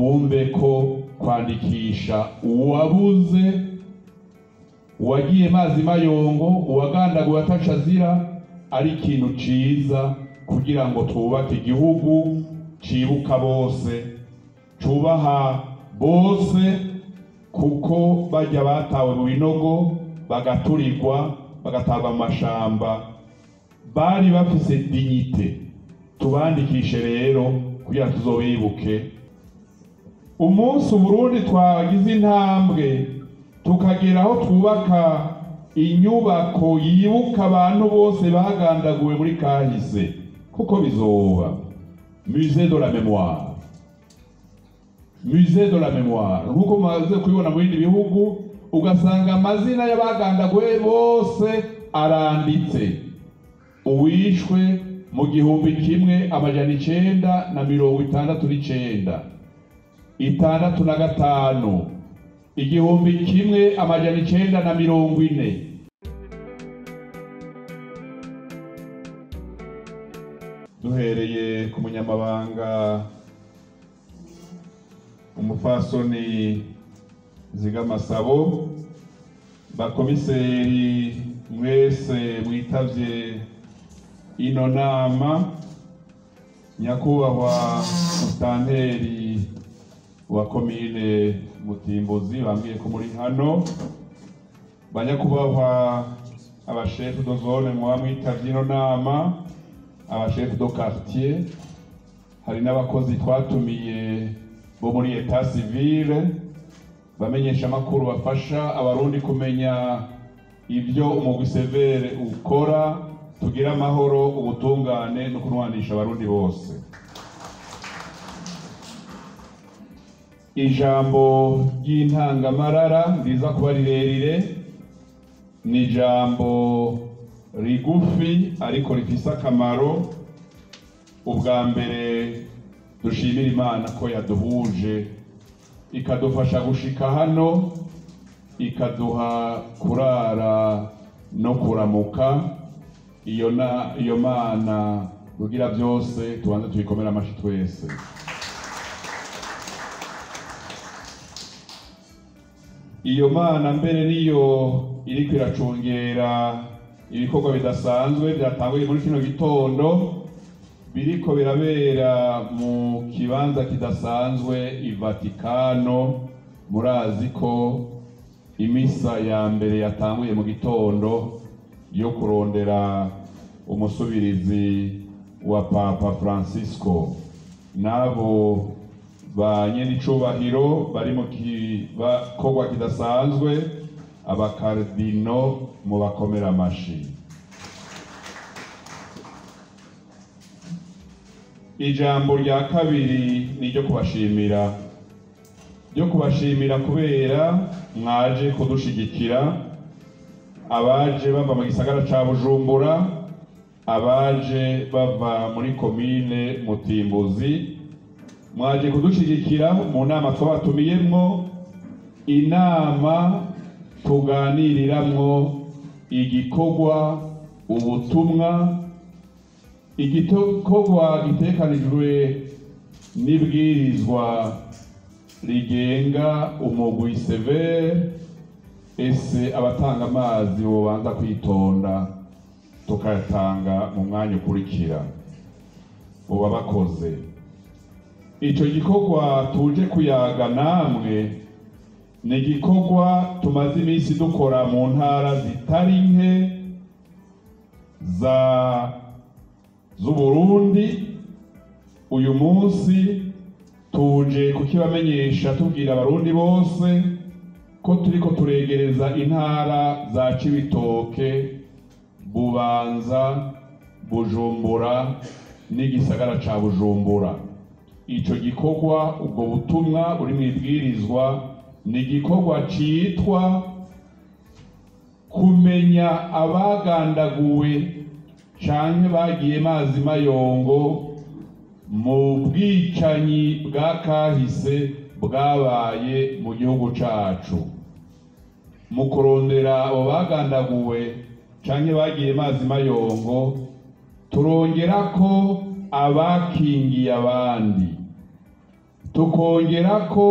Bumve ko kwandikisha uwabuze, uwagiye mazi mayongo, uwagandaguwe atacazira ari ikintu ciza kugira ngo twubake igihugu cibuka bose, cubaha bose, kuko bajya batawe mu binogo bagaturirwa bagatabwa mu mashamba bari bafise dignité. Tubandikishe rero kugira tuzobibuke. Umunsi Burundi twagize intambwe tukagera aho twubaka inyubako yibuka abantu bose bagandaguwe muri kahise, kuko bizoba musée de la mémoire. Musée de la mémoire nkuko mumaze kubibona mu bindi bihugu, ugasanga amazina y'abagandaguwe bose aranditse. Uwishwe mu 1969, 65, 1940. Duhereye ku munyamabanga umufasoni Zigamasabo, bakomiseri mwese mwitavye ino nama, nyakubahwa mustanteri wa komine Mutimbuzi bambwiye ko muri hano, banyakubahwa abashefu de zone mwa mwitavye ino nama, abashefu de quartier, hari n'abakozi twatumiye bo muri état civil bamenyesha amakuru bafasha abarundi kumenya ibyo umugwi severe ukora, tugira amahoro, ubutungane no kunwanisha abarundi bose. Ijambo ry'intangamarara riza kuba rirerire, ni ijambo rigufi ariko rifise akamaro. Ubwa mbere dushimira Imana ko yaduhuje ikadufasha gushika hano, ikaduha kurara no kuramuka. Iyo Mana rugira byose, tubanze tuyikomera amashi twese. Iyo Mana mbere niyo iriko iracungera ibikorwa bidasanzwe byatanguye muri kino gitondo, biriko birabera mu kibanza kidasanzwe i Vatikano. Murazi ko imisa ya mbere yatanguye mu gitondo yo kurondera umusubirizi wa Papa Francisco. Nabo ba nyenicubahiro bari mu gikorwa kidasanzwe, abakardino mu bakomera amashi. Ijambo rya kabiri ni ryo kubashimira, ryo kubashimira kubera mwaje kudushigikira, abaje bava mu gisagara ca Bujumbura, abaje bava muri komine Mutimbuzi, mwaje kudushigikira mu nama twabatumiyemwo, inama tuganiriramwo igikorwa, ubutumwa, igikorwa gitekanijwe n'ibwirizwa rigenga umugwi severe. Ese abatanga amazi bobanza kwitonda tukayatanga mu mwanya ukurikira, boba bakoze ico gikorwa tuje kuyaga namwe. Ni igikorwa tumaze iminsi dukora mu ntara zitari nke z'Uburundi. Uyu munsi tuje kukibamenyesha, tubwira abarundi bose ko turiko turegereza intara za Cibitoke, Bubanza, Bujumbura n'igisagara ca Bujumbura. Ico gikorwa, ubwo butumwa buri mwibwirizwa, ni igikorwa citwa kumenya abagandaguwe canke bagiye mazi mayongo mu bwicanyi bwa kahise bwabaye mu gihugu cacu. Mu kurondera abo bagandaguwe canke bagiye mazi mayongo, turongera ko abakingiye abandi, tukongera ko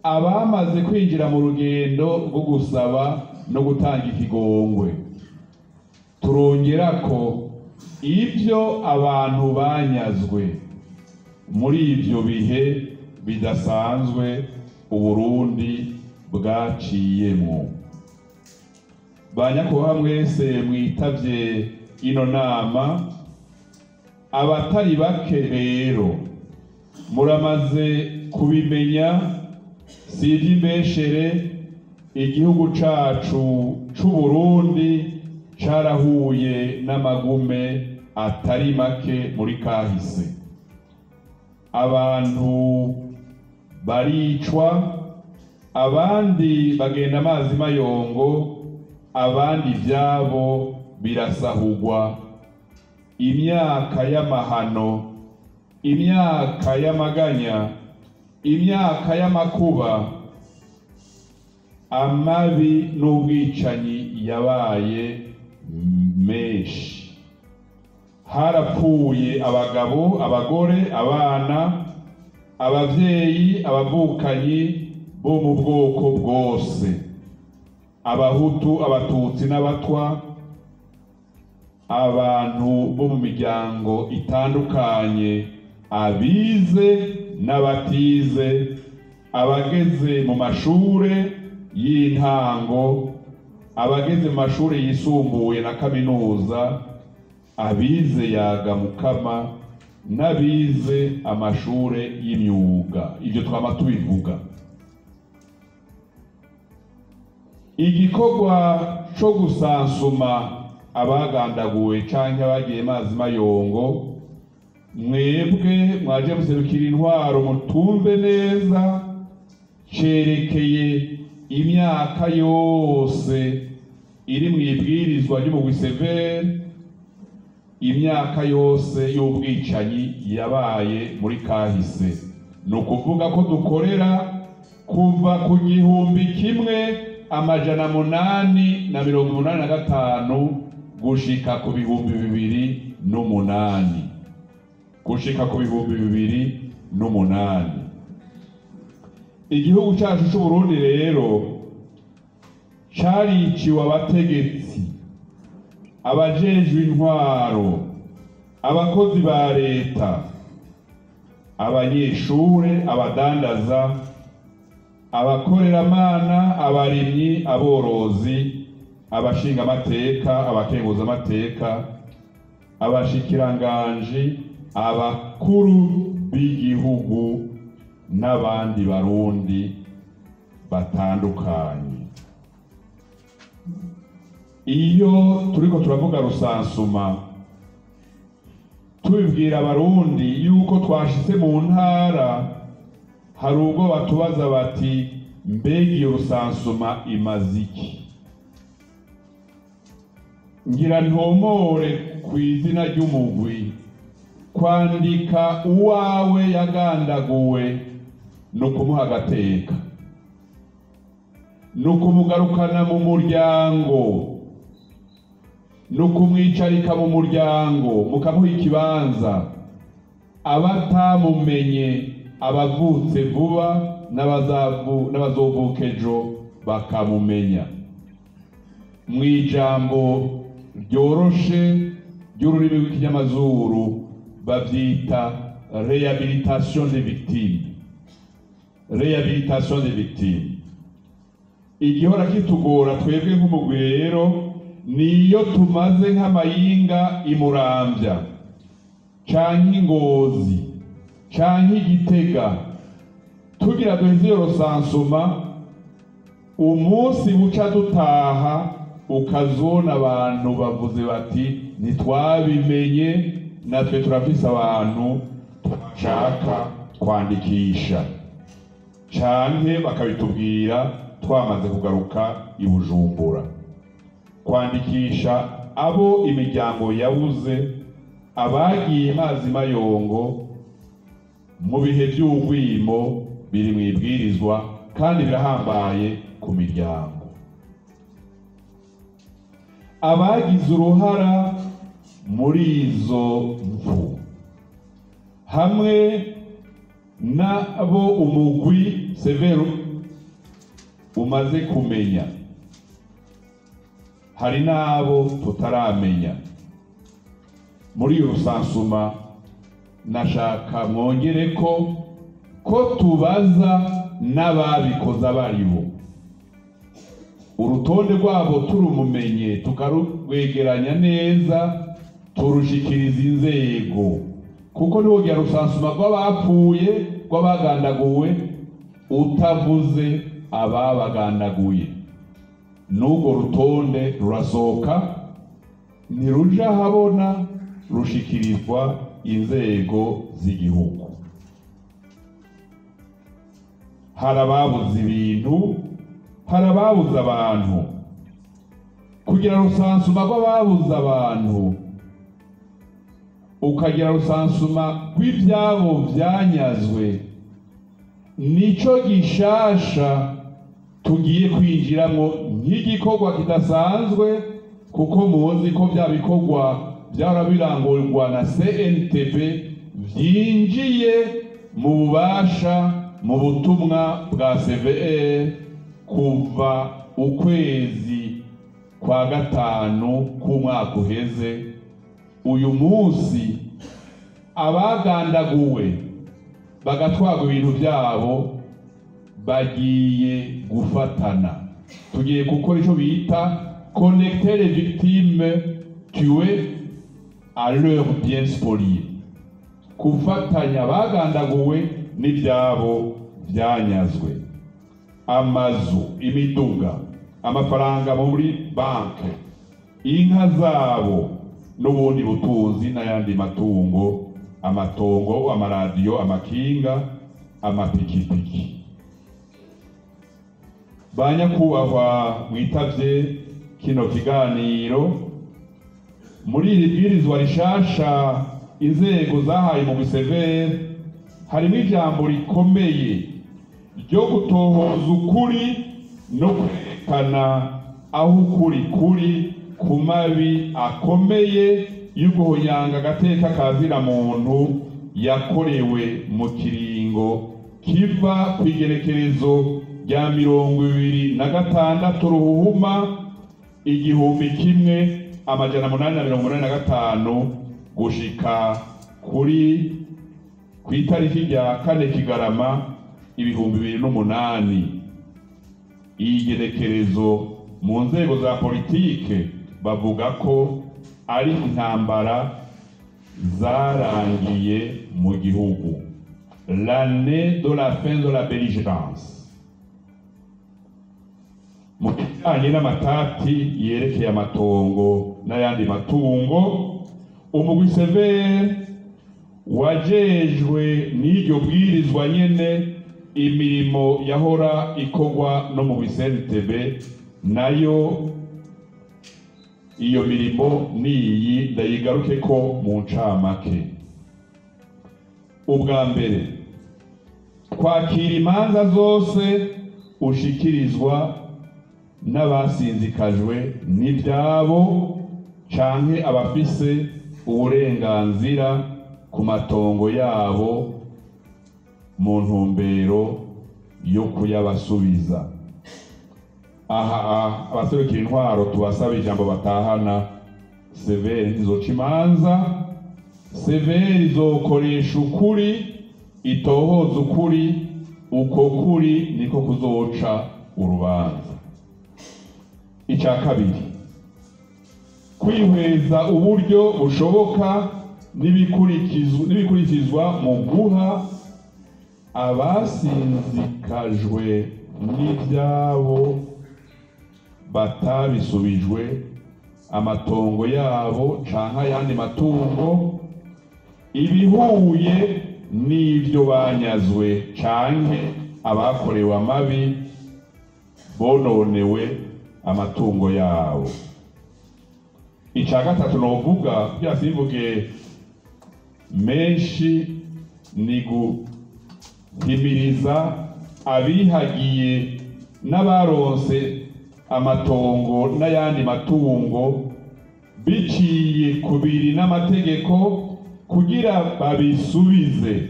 abamaze kwinjira mu rugendo rwo gusaba no gutanga ikigongwe, turongera ko ibyo abantu banyazwe muri ibyo bihe bidasanzwe Uburundi bwaciyemo. Banyakubaha mwese mwitavye ino nama, abatari bake rero muramaze kubimenya, si ivy'imbeshere, igihugu cacu c'Uburundi carahuye n'amagume atari make muri kahise. Abantu baricwa, abandi bagenda amazi mayongo, abandi ivyabo birasahugwa. Imyaka y'amahano, imyaka y'amaganya, imyaka y'amakuba, amabi n'ubwicanyi yabaye menshi. Harapfuye abagabo, abagore, abana, abavyeyi, abavukanyi bo mu bwoko bwose, abahutu, abatutsi n'abatwa, abantu bo mu miryango itandukanye, abize n'abatize, abageze mu mashure y'intango, abageze mu mashure yisumbuye na kaminuza, abize yaga mukama n'abize amashure y'imyuga. Ibyo twama tubivuga. Igikorwa co gusansuma abagandaguwe canke abagiye mazi mayongo, mwebwe mwaje muserukira intwaro mutumve neza, cerekeye imyaka yose iri mw'ibwirizwa ry'umugwi Severe, imyaka yose y'ubwicanyi yabaye muri kahise. Ni ukuvuga ko dukorera kuva ku 1885 gushika ku 2008, gushika ku 2008. Igihugu cacu c'Uburundi rero cariciwe abategetsi, abajejwe intwaro, abakozi ba leta, abanyeshure, abadandaza, abakoreramana, abarimyi, aborozi, abashingamateka, abakenguzamateka, abashikiranganji, abakuru b'igihugu n'abandi barundi batandukanye. Iyo turiko turavuga rusansuma, tubibwira abarundi yuko twashitse mu ntara, hari ubwo batubaza bati mbega iyo rusansuma imaze iki? Ngira ntomore ku izina ry'umugwi, kwandika uwawe yagandaguwe no kumuha agateka, no kumugarukana mu muryango, no kumwicarika mu muryango mukamuha ikibanza. Abatamumenye, abavutse vuba n'abazovuka ejo bakamumenya. Mw'ijambo ryoroshe ry'ururimi rw'ikinyamazuru bavyita rehabilitation des victimes. Rehabilitation des victimes. Igihora kitugora twebwe nk'umugwi rero niyo tumaze nk'amayinga imuramvya canke Ingozi canke Igitega, tugira duheze iyo rusansuma, umunsi buca dutaha ukazona abantu bavuze bati ntitwabimenye, natwe turafise abantu twashaka kwandikisha, canke bakabitubwira twamaze kugaruka i Bujumbura. Kwandikisha abo imiryango yabuze, abagiye mazi mayongo mu bihe by'ugwimo, biri mw'ibwirizwa kandi birahambaye ku miryango. Abagize uruhara muri izo mfu hamwe nabo umugwi Severu umaze kumenya, hari nabo tutaramenya. Muri iyo rusansuma nashaka mwongere ko tubaza n'ababikoze abaribo, urutonde rwabo turumumenye tukarwegeranya neza turushikiriza inzego, kuko ntiwogira rusansuma rw'abapfuye rw'abagandaguwe utavuze ababagandaguye. N'urwo rutonde rurasohoka, ntiruja habona, rushikirizwa inzego z'igihugu. Hari ababuze ibintu, hari ababuze abantu. Kugira rusansuma rw'ababuze abantu, ukagira rusansuma rw'ibyabo byanyazwe, nico gishasha tugiye kwinjiramo nk'igikorwa kidasanzwe, kuko muzi ko bya bikorwa byarabirangurwa na CNTB byinjiye mu bubasha mu butumwa bwa CVR kuva ukwezi kwa gatanu k'umwaka uheze. Uyu munsi abagandaguwe bagatwarwa ibintu byabo bagiye gufatana. Tugiye gukora ico bita connecter les victimes tuées à leurs biens spoliés, gufatanya abagandaguwe n'ibyabo byanyazwe, amazu, imiduga, amafaranga muri banke, inka zabo n'ubundi butunzi n'ayandi matungo, amatongo, amaradiyo, amakinga, amapikipiki. Banyakubahwa mwitavye kino kiganiro, muri iri bwirizwa rishasha inzego zahaye mu Severe harimo ijambo rikomeye ryo gutohoza ukuri no kwerekana aho ukuri kuri ku mabi akomeye y'uguhonyanga agateka kazira muntu yakorewe mu kiringo kiva ku igerekerezo rya 26 Ruhuhuma 1885 gushika kuri ku itariki rya 4 Kigarama 2008. Iyi gerekerezo mu nzego za politike bavuga ko ari intambara zarangiye mu gihugu, l'année de la fin de la belligérance. Mu bijanye n'amatati yerekeye amatongo n'ayandi matungo, umugwi Severe wajejwe n'iryo bwirizwa nyene imirimo yahora ikorwa no mu CNTB, nayo iyo mirimo niyi ndayigaruke ko mu ncamake. Ubwa mbere, kwakira imanza zose ushikirizwa n'abasinzikajwe n'ibyabo canke abafise uburenganzira ku matongo yabo mu ntumbero yo kuyabasubiza. Aha abaserukira intwaro tubasaba ijambo batahana. Severe ntizoca imanza, Severe izokoresha ukuri, itohoza ukuri, uko kuri niko kuzoca urubanza. Icya kabiri, kwihweza uburyo bushoboka n'ibikurikizwa mu guha abasinzikajwe n'ibyabo batabisubijwe amatongo yabo canke ayandi matungo, ibihuye n'ibyo banyazwe canke abakorewe amabi bononewe amatungo yabo. Icya gatatu novuga kugira simvuge menshi ni guhimiriza abihagiye n'abaronse amatongo n'ayandi matungo biciye kubiri n'amategeko kugira babisubize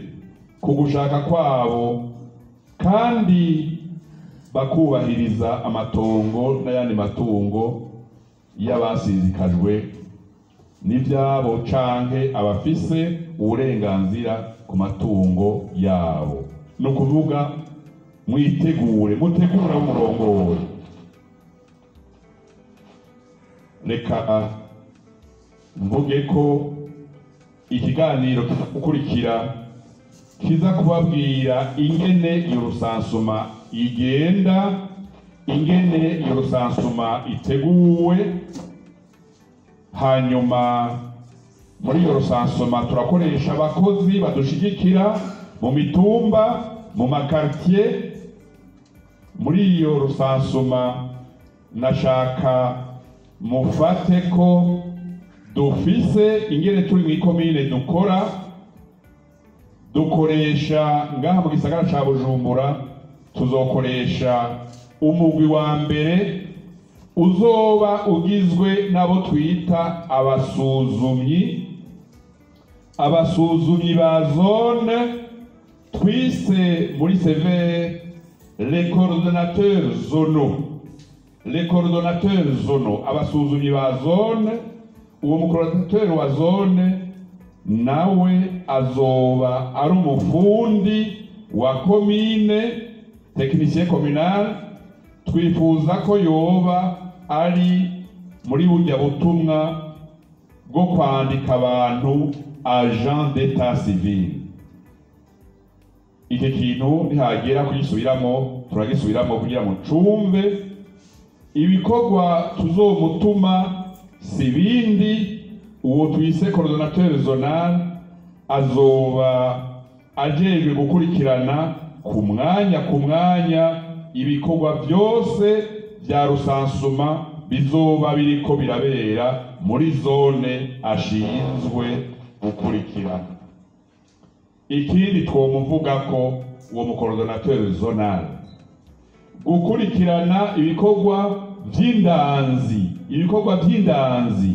ku gushaka kwabo kandi bakubahiriza amatongo n'ayandi matungo y'abasizikajwe n'ivyabo canke abafise uburenganzira ku matungo yabo. Ni ukuvuga mwitegure, mutegure umurongoye. Reka mvuge ko ikiganiro kizakurikira kiza kubabwira ingene iyo rusansuma igenda, ingene iyo rusansuma iteguwe. Hanyuma muri iyo rusansuma turakoresha abakozi badushigikira mu mitumba, mu makartier. Muri iyo rusansuma nashaka mufate ko dufise ingene turi mw'ikomine dukora, dukoresha ngaha mu gisagara ca Bujumbura. Tuzokoresha umugwi wa mbere uzoba ugizwe n'abo twita abasuzumyi, abasuzumyi ba zone twise muri sévère les coordonnateurs zonaux, les coordonnateurs zonaux, abasuzumyi ba zone. Uwo mucoordonnateur wa zone nawe azoba ari umufundi wa komine, technicien communal. Twifuza ko yoba ari muri burya butumwa bwo kwandika abantu, agent d'état civil. Iki kintu nihagera kugisubiramo turagisubiramo kugira ngo cumve. Ibikorwa tuzomutuma si bindi, uwo twise coordonnateur zonal azoba ajejwe gukurikirana ku mwanya ku mwanya ibikorwa byose bya rusansuma bizoba biriko birabera muri zone ashinzwe gukurikirana. Ikindi twomuvuga ko uwo mucoordonnateur zonal gukurikirana ibikorwa vy'indanzi, ibikorwa vy'indanzi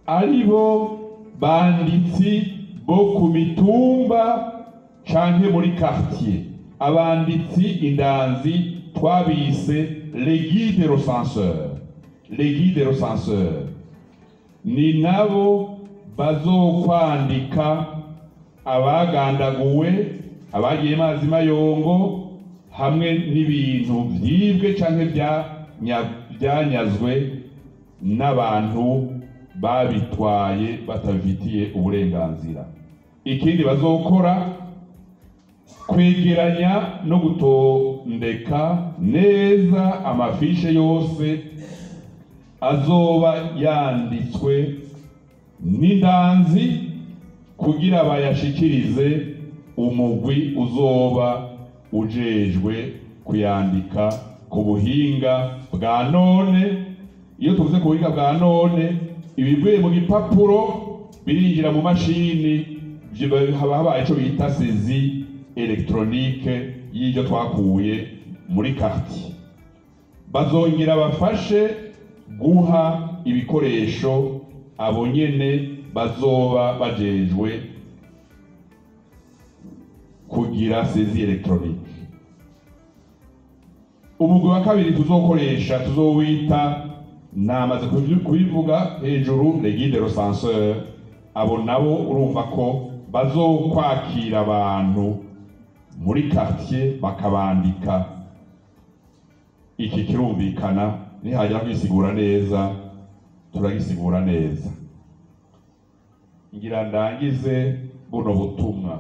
aribo banditsi bo ku mitumba canke muri quartier. Abanditsi indanzi twabise les guides recenseurs. Les guides recenseurs ni nabo bazokwandika abagandaguwe, abagiye mazi mayongo, hamwe n'ibintu vyibwe canke byanyazwe n'abantu babitwaye batabifitiye uburenganzira. Ikindi bazokora, kwegeranya no gutondeka neza amafishe yose azoba yanditswe n'indanzi kugira bayashikirize umugwi uzoba ujejwe kuyandika ku buhinga bwa none. Iyo tuvuze ku buhinga bwa none, ibivuye mu gipapuro birinjira mu mashini, haba habaye ico bita saisie électronique y'ivyo twakuye muri quartier. Bazongera bafashe guha ibikoresho abo nyene bazoba bajejwe kugira saisie électronique. Umugwi wa kabiri tuzokoresha tuzowita, namaze kubivuga hejuru, les guides recenseurs. Abo nabo urumva ko bazokwakira abantu muri quartier bakabandika. Iki kirumvikana, nihagera kwisigura neza turagisigura neza. Ngira ndangize buno butumwa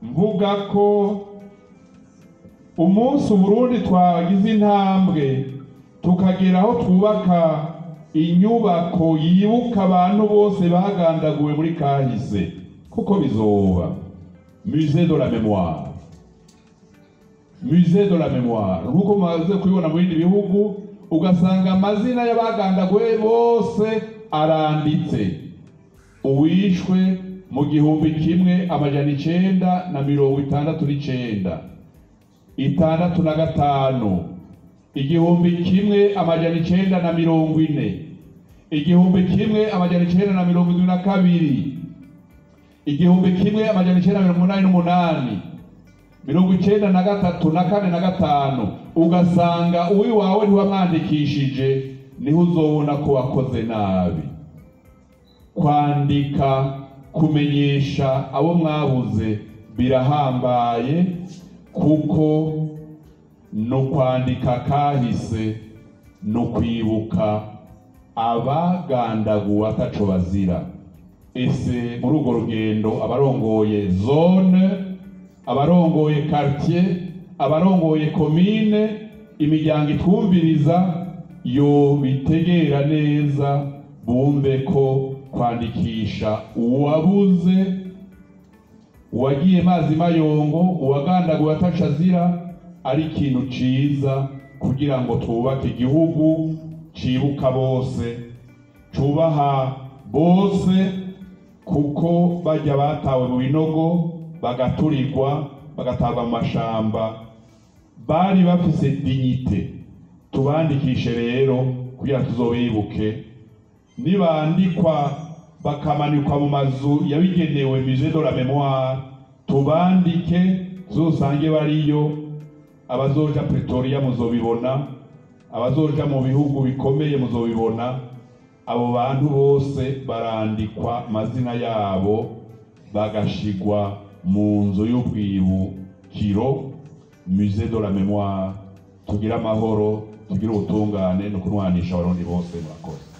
mvuga ko umunsi Burundi twagize intambwe tukagera aho twubaka inyubako yibuka abantu bose bagandaguwe muri kahise, kuko bizoba musée de la mémoire, musée de la mémoire, nkuko mumaze kubibona mu bindi bihugu, ugasanga amazina y'abagandaguwe bose aranditse. Uwishwe mu 1969, 65, 1940, 1972, 1988, 93 na 4 na 5, ugasanga uwiwawe ntiwamwandikishije, niho uzobona ko wakoze nabi. Kwandika, kumenyesha abo mwabuze birahambaye, kuko no kwandika kahise no kwibuka abagandaguwe ataco bazira. Ese muri urwo rugendo abarongoye zone, abarongoye quartier, abarongoye commune, imiryango itwumviriza yo bitegera neza, bumve ko kwandikisha uwabuze, uwagiye mazi mayongo, uwagandaguwe ataco azira, ari ikintu ciza kugira ngo twubake igihugu cibuka bose, cubaha bose, kuko bajya batawe mu binogo bagaturirwa bagatabwa mu mashamba bari bafise dignité. Tubandikishe rero kugira tuzobibuke. Nibandikwa bakamanikwa mu mazu yabigenewe musée de la mémoire, tubandike tuzosange bariyo. Abazoja Pretoria muzobibona, abazoja mu bihugu bikomeye muzobibona. Abo bantu bose barandikwa amazina yabo bagashigwa mu nzu y'ubwibukiro musée de la mémoire. Tugira amahoro, tugira ubutungane no kunwanisha abarundi bose. Murakoze.